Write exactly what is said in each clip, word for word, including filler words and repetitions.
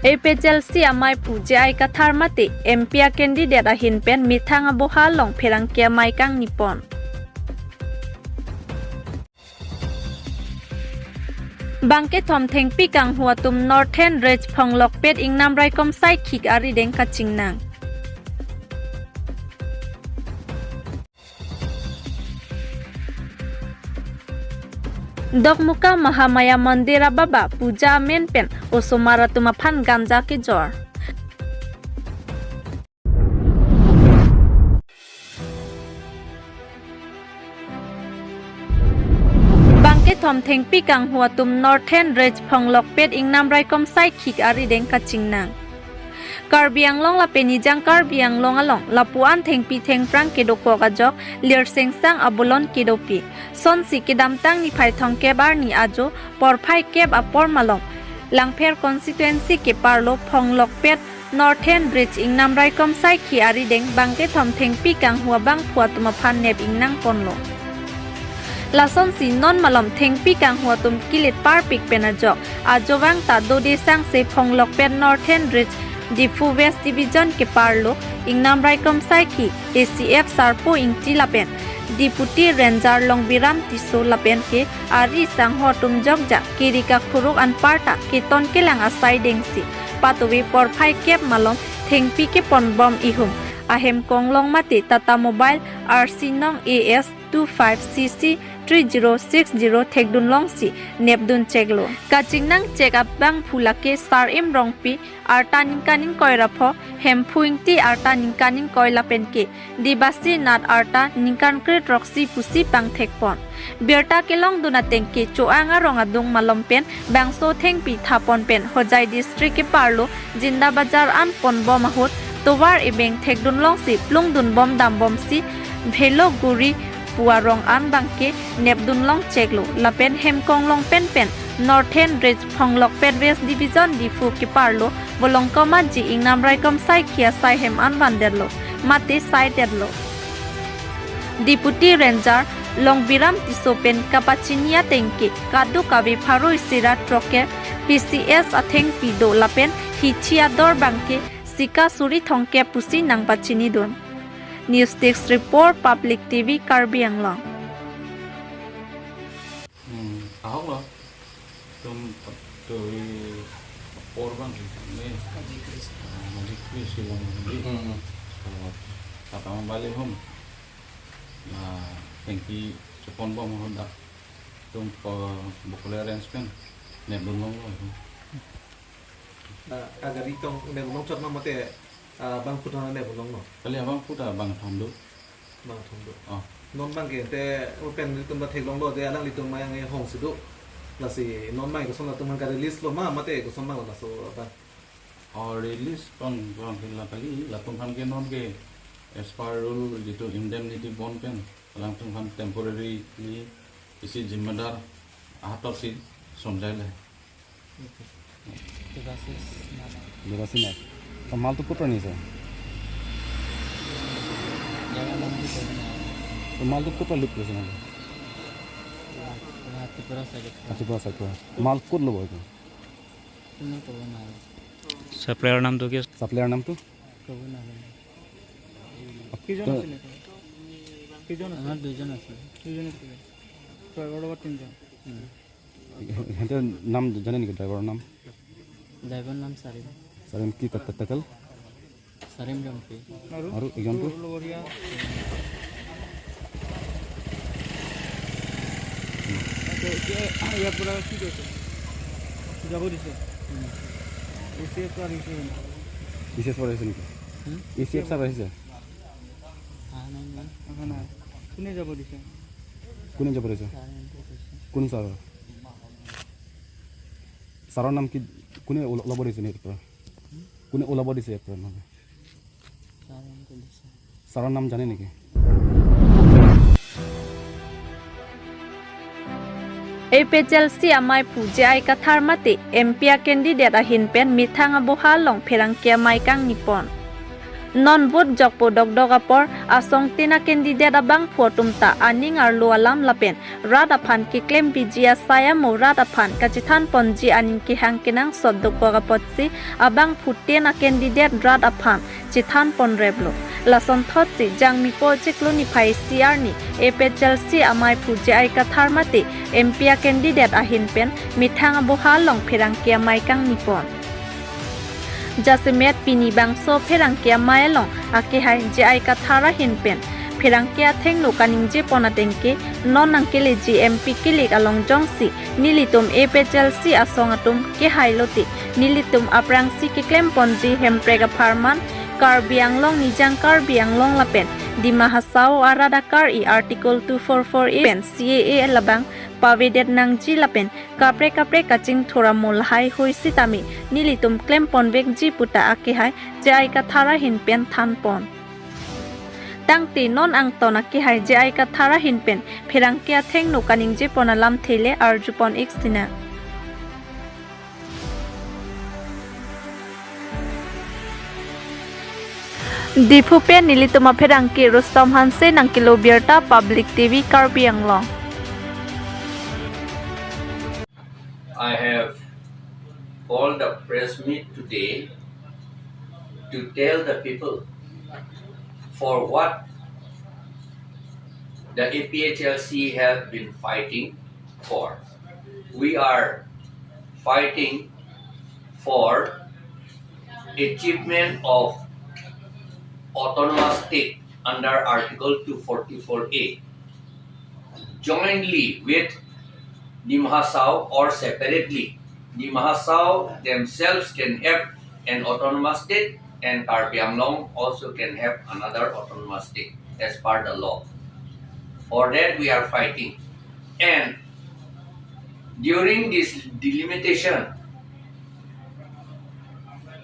A P H L C amei aphu J I Kathar mate M P a candidate ahin pen methang aboha along pherangke amei kangni pon. Bangkethom thengpi kanghu atum Northern Ridge Phonglokpet Ingnam Raikom Saikhik arideng kachingnang. Dokmoka Mahamaya Mandir ababa puja amen pen osomar atum aphan ganja kejor. Bangkethom thengpi kanghu atum Northern Ridge Phonglokpet Ingnam Raikom Saikhik arideng kachingnang. Karbi Anglong lapen Nijang Karbi Anglong along lapu-an thengpi thengphrang kedokok ajok Lirsengsang abolon kedopi. Sonsi kedamtang niphai thomkep arni ajo porphai kep apor malom Langpher constituency keparlo Phonglokpet Northern Ridge Ingnam Raikom Saikhi arideng bangkethom thengpi kanghu abangphu atum aphan nep ingnang ponlo. Lasonsi non malom thengpi kanghu atum kilit parpik pen ajok ajovang ta dode sangse Phonglokpet Northern Ridge Diphu West Division keparlo Ingnam Raikom Saikhi A C F Sarpo Ingti lapen Deputy Ranger Longbiram Tisso lapen ke ari sangho atum jokjak kiri kakhuruk anparta keton kelang asai dengsi patove porphai kep malom thengpi keponbom ihum ahem konglong mate Tata Mobile R C nong A S two five C C three zero six zero thekdun longsi nepdun cheklo. Kachingnang chek abangphu lake Sarim Rongpi arta ningkan ingkoi ra pho, Hemphu Ingti arta ningkan ingkoi lapen ke Debasi Nath arta ningkan kre throksi pusi pangthekpon. Birta kelongdun ateng ke Choang arong adung malom pen bangso thengpi thapon pen Hojai district keparlo Jinda Bazar an ponbom ahut tovar ebeng thekdun longsi plungdunbom dambomsi Bheloguri pu arong an bangke nepdun long cheklo lapen hem konglong penpen Northern Ridge Phonglokpet West Division Diphu keparlo Bolongkom Aji Ingnam Raikom Saikhi asai hem an vandetlo mate saidetlo. Deputy Ranger Longbiram Tisso pen kapachini ateng ke kadokave pharo isi ra throkkep P C S athengpi do lapen hithi ador bangke sika suri thomkep pusi nangpachinidun. News Desk Report, Public T V, Karbi Anglong. Hmm, ahok lo. Tum, tu, apor bang, ni, ah, Magic Fish sila ni. Hmm. So, Tata Mobile hum. Na, thengpi cheponbom ahut dak. Tum ko bokole arrange pen. Nepdun longlo. Ah, agari tong nepdun longchot ma mate, ah, bangphu thon nepdun longlo. Kali abangphu ta bangthom do. Bangthom do. Oh. Non bangke te open itum ta theklonglo te alanglitum mayang e hongsi do. Lasi non bangke koson latum aphan ka-release lo ma mate koson bang laso abang. Oh, release bang bang la kali latum aphan ke non ke as per rule jitu indemnity bond pen alangtum aphan temporarily isi zimmadar ahator si sonjai le. Devasis Nath. Devasis Nath. To mal to kopra ni sir? Jaga naam to Devasis Nath. To mal to kopra lut kore sir? Tripura side. Tripura side. Mal kotlo boy to? Supplier naam to ki? Supplier naam to? কিজন আছিলে? কিজন আছিলে? আমাৰ দুজন আছিলে। দুজন আছিলে। ড্ৰাইভাৰৰ লগত তিনিজন। হুম। সিহঁতৰ নাম জানে নেকি, ড্ৰাইভাৰৰ নাম? ড্ৰাইভাৰৰ নাম চাৰিম। চাৰিম কি টা-, টা-, টাইটেল? চাৰিম ৰংপি। আৰু? আৰু একজনটো? লগৰীয়া। আচ্ছা, এতিয়া ইয়াৰ পৰা কি কৈছে? যাব দিছে? হুম। এ চি এফ ছাৰ আহিছে জানো? এ চি এফ ছাৰ আহিছে নেকি? হুম? এ চি এফ ছাৰ আহিছে? আহা নাই নহয়। আহা নাই। কোনে যাব দিছে? কোনে যাব দিছে? ছাৰে কৈছে। কোন ছাৰ? ছাৰৰ নাম কি? কোনে ওল-, ওলাব দিছে নেকি ইয়াৰ পৰা? কোনে ওলাব দিছে ইয়াৰ পৰা নহ'লে? ছাৰে কৈছে। ছাৰৰ নাম জানে নেকি? A P H L C amei aphu J I Kathar mate M P a candidate ahin pen methang aboha along pherangke amei kangni pon. Non vote jokpo dokdok apor asong tin a-candidate abangphu atum ta aning arlo alam lapen rat aphan keklem biji asai amo rat aphan kachethan ponji aning kehang kenangsot dokok apotsi abangphu tin a-candidate rat aphan chethan ponreplo. Lasonthotsi Jangmipo chiklo niphai isi arni A P H L C amaiphu J I Kathar mate M P a-candidate ahin pen methang aboha along pherangke amei kangni pon. Jasemet pini bangso pherangke amei along akehai J I Kathar ahin pen pherangke athengno kaningje pon ateng ke non nangkeleji M P kilik along jongsi nelitum A P H L C asong atum kehai lote nelitum aphrangsi keklem ponji Hemprek apharman, Karbi Anglong Nijang Karbi Anglong lapen Dima Hasao arat akar-i Article two four four A pen C A A labang pavedet nangji lapen kaprek kaprek kachingthur amo lahai hui sitame nelitum klem ponvekji puta akehai J I Kathar ahin pen than pon. Tangte non angton akehai J I Kathar ahin pen pherangke athengno kaningje pon alamthe le arju pon ik sina. Diphu pen nelitum apherangke Rustom Hanse nangkelo birta Public T V Karbi Anglong. I have called a press meet today to tell the people for what the A P H L C have been fighting for. We are fighting for achievement of autonomous state under Article two forty-four A, jointly with Dima Hasao or separately. Dima Hasao themselves can have an autonomous state, and Karbi Anglong also can have another autonomous state as per the law. For that we are fighting. And during this delimitation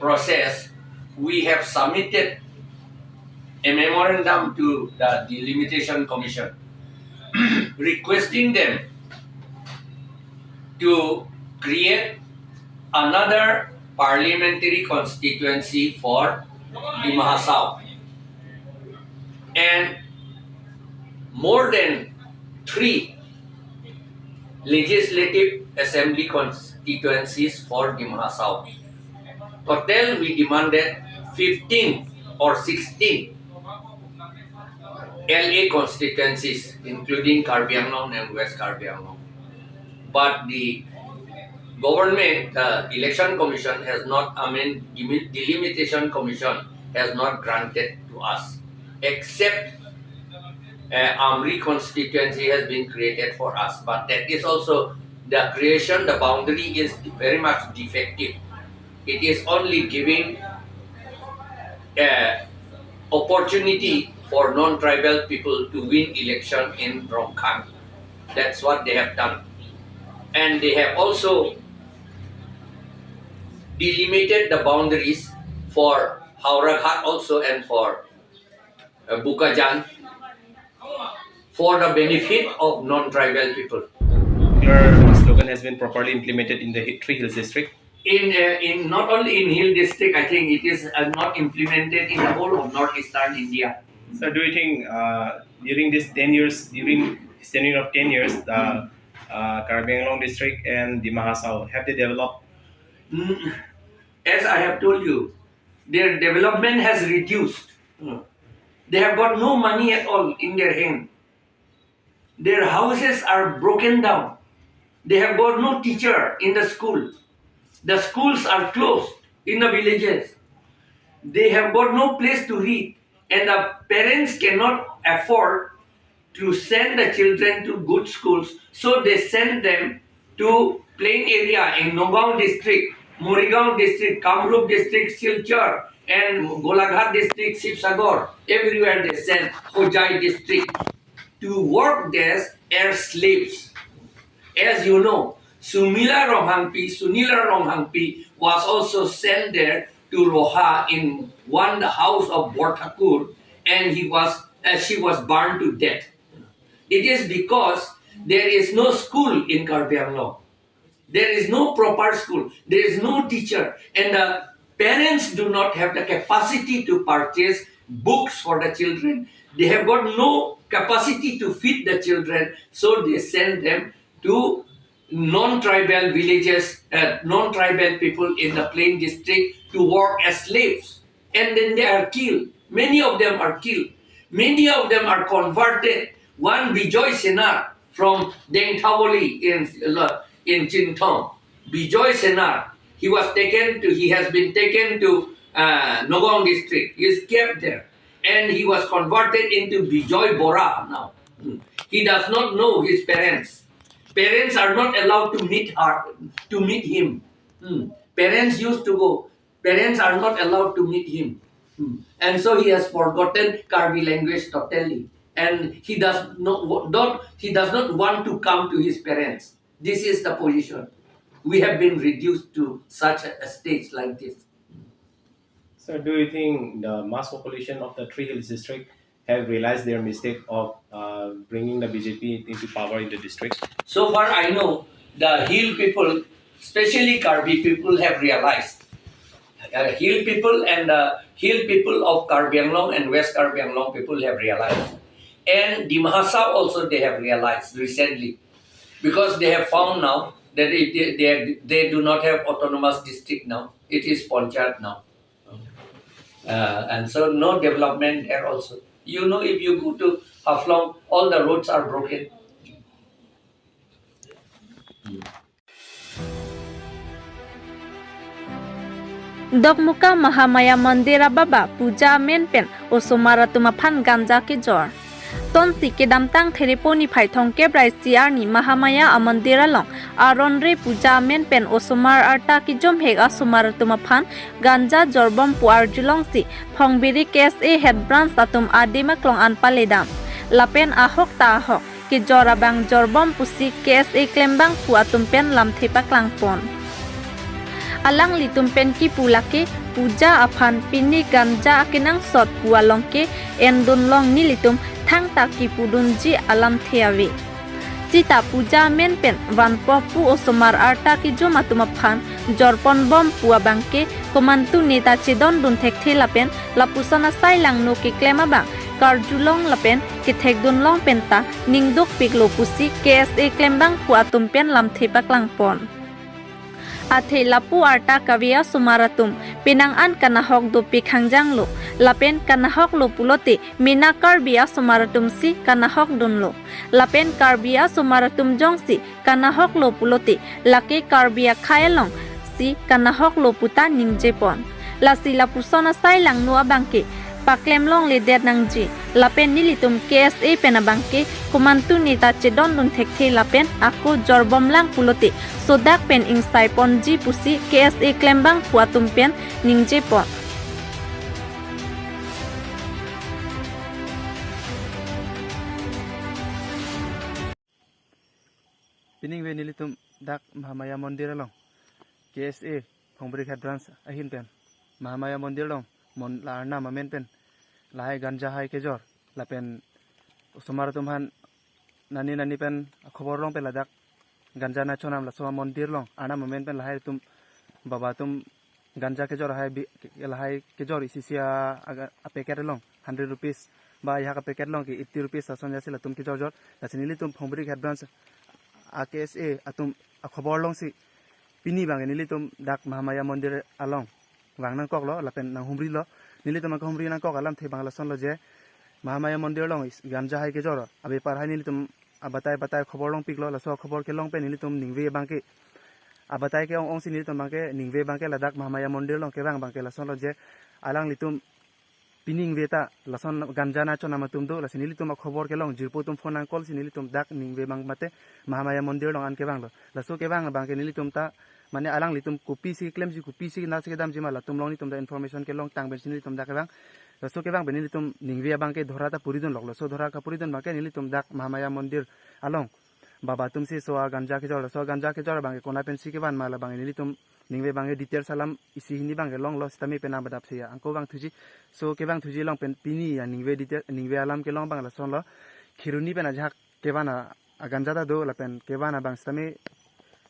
process, we have submitted a memorandum to the Delimitation Commission requesting them to create another parliamentary constituency for Dima Hasao and more than three legislative assembly constituencies for Dima Hasao. Total, we demanded fifteen or sixteen L A constituencies, including Karbi Anglong and West Karbi Anglong. But the government, the Election Commission has not, I mean, Demi- Delimitation Commission has not granted to us, except uh, Amri constituency has been created for us. But that is also, the creation, the boundary is very much defective. It is only giving uh, opportunity for non-tribal people to win election in Rongkhang. That's what they have done. And they have also delimited the boundaries for Howraghat also and for uh, Bokajan for the benefit of non-tribal people. Particular slogan has been properly implemented in the hi- three hills district. In uh, in not only in Hill District, I think it is uh, not implemented in the whole of northeastern India. So do you think uh, during these ten years, during this tenure of ten years, uh, uh, Karbi Anglong district and Dima Hasao, have they developed? Mm, As I have told you, their development has reduced. They have got no money at all in their hand. Their houses are broken down. They have got no teacher in the school. The schools are closed in the villages. They have got no place to read, and the parents cannot afford to send the children to good schools, so they send them to plain area in Nagaon district, Morigaon district, Kamrup district, Silchar, and Golaghat district, Sibsagar. Everywhere they send, Hojai district, to work there as slaves. As you know, Sumila Ronghangpi, Sunila Ronghangpi was also sent there to Roha in one house of Borthakur, and he was, uh, she was burned to death. It is because there is no school in Karbi Anglong. There is no proper school. There is no teacher. And the Parents do not have the capacity to purchase books for the children. They have got no capacity to feed the children, so they send them to non-tribal villages, uh, non-tribal people in the plain district to work as slaves. And then they are killed. Many of them are killed. Many of them are converted. One Bijoy Senar from Dengthavoli in, in Chinthong. Bijoy Senar, he was taken to, he has been taken to uh, Nagaon district. He is kept there. And he was converted into Bijoy Bora now. Hmm. He does not know his parents. Parents are not allowed to meet her, to meet him. Hmm. Parents used to go. Parents are not allowed to meet him. Hmm. And so he has forgotten Karbi language totally. And he does not, not, he does not want to come to his parents. This is the position. We have been reduced to such a, a stage like this. So do you think the mass population of the three hills district have realized their mistake of uh, bringing the B J P into power in the district? So far I know, the hill people, especially Karbi people, have realized. Uh, hill people and the hill people of Karbi Anglong and West Karbi Anglong people have realized. And Dima Hasao also they have realized recently. Because they have found now that it, they, they, they do not have autonomous district now. It is Panchayat now. Uh, and so no development there also. You know, if you go to Haflong, all the roads are broken. Dokmoka Mahamaya Mandir ababa puja amen pen osomar atum aphan ganja kejor. Tonsi kedamtang Therepo niphai thomkep ra isi arni Mahamaya Amandir along aron re puja amen pen osomar arta kejom hek asomar atum aphan ganja jorbom pu arjulongsi Phongbiri K S A head branch atum adim aklong an paledam. Lapen ahok ta ahok kejor abang jorbom pusi K S A klembangpo atum pen lamthe paklangpon. Alanglitum pen kipu lake puja aphan pini ganja akenangsot pu along ke endun long nelitum thangta kipudunji alamthe ave. Sita puja amen pen vanpo pu osomar arta kejom atum aphan jorponbom pu abang ke komantu neta chedondun thekthe lapen lapuson asai langno keklem abang karjulong lapen kethekdunlong penta ningdukpiklo pusi K S A klembangpo atum pen lamthe paklangpon. Athe lapu arta kave asomar atum penang an kanahok dopik hangjanglo lapen kanahoklo pulote mena Karbi asomar atumsi kanahokdunlo lapen Karbi asomar atum jongsi kanahoklo pulote lake Karbi akhei alongsi kanahoklo puta ningjepon. Lasi lapuson asai langno abang ke paklemlongledet nangji lapen nelitum K S A pen abang ke komantu neta chedondun thekthe lapen ako jorbomlang pulote sodak pen ingsaiponji pusi K S A klembangpo atum pen ningjepon. Piningve nelitum dak Mahamaya Mandir along K S A Phongbiri Head Branch ahin pen Mahamaya Mandir along mon la arnam amen pen lahai ganja hai kejor lapen osomar atum aphan nani nani pen khobor long pen ladak ganja nangchonam laso amondir along arnam amen pen lahai atum baba atum ganja kejor hai bi lahai kejor isi isi a, a, a packet along hundred rupees ba ihak a packet along ke eighty rupees ason jasi latum kejor jor. Lasi nelitum Phongbiri Head Branch a K S A atum akhobor longsi pini abang nelitum dak Mahamaya Mandir along vang nangkoklo lapen nanghumrilo. Nelitum nanghumri nangkok alamthe abang lasonlo je Mahamaya Mandir along is ganja hai kejor abepar hai nelitum abatai batai khobor longpiklo, laso khobor kelong pen nelitum ningve abang ke abatai ke-ong-ongsi nelitum abang ke ningve abang ke ladak Mahamaya Mandir along kevang abang ke lasonlo je alanglitum piningve ta lason ganja nangchonam atum do, lasi nelitum akhobor kelong jirpo atum phone nang-call si nelitum dak ningve abang mate Mahamaya Mandir along an kevanglo. Laso kevang abang ke nelitum ta mane alanglitum kopisi klemji kopisi nasi kedamji ma latum along nelitum ta information kelongtang pensi nelitum dak kevang. Laso kevang pen nelitum ningve abang ke dhora ta puridunlok, laso dhora kapuridun abang ke nelitum dak Mahamaya Mandir along baba atumsi so a ganja kejor, so a ganja kejor abang ke konat pensi kevan ma labang nelitum ningve abang ke details alam isi hini abang ke longlo sitame penang badap si ya angko vangthuji. So kevangthuji along pen pini ya ningve detail ningve alam kelong abang lasonlo. Kheroni pen ajahak kevan a ganja ta do lapen kevan abang sitame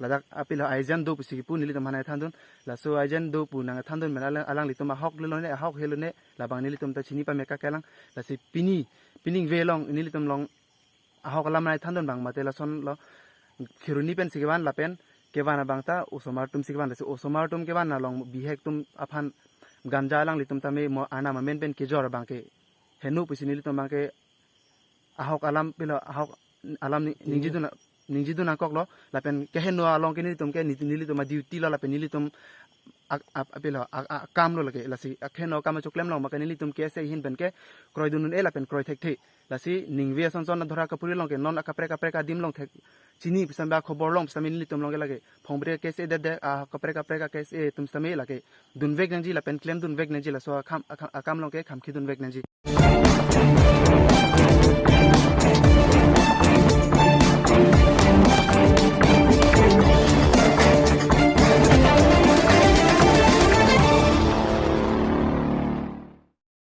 ladak apilo agent do pusi kipu nelitum aphan nangthandun. Laso agent do pu nangthandun pen alang, alanglitum ahok lelone, ahok helone, labang nelitum ta chini pame kakelang. Lasi pini, pining ve along nelitum along ahok alam nangthandun abang mate lasonlo, Kheroni pensi kevan lapen kevan abang ta osomar atumsi kevan. Lasi osomar atum kevan along bihek atum aphan ganja alanglitum tame mo anam amen pen kejor abang ke heno pusi nelitum abang ke ahok alam pilo, ahok alam ni-, ningjidun, ningjidun nangkoklo. Lapen keheno along ke nelitum ke nit-, nelitum a-duty lo lapen nelitum ak-, ap-, apilo ak-, a-, akam lo lake. Lasi akeheno akam achoklem along maka nelitum K S A ahin pen ke kroidun un-e lapen kroi thekthe. Lasi ningve asonson adhora kapuri along ke non akaprek kaprek adim along thek chini pusitame akhobor long pusitame nelitum along ke lake phongbre K S A det det, akaprek kaprek a-K S A atum sitame lake dunvek nangji lapen klemdunvek nangji, laso akam, akam, akam along ke khamkhidunvek nangji.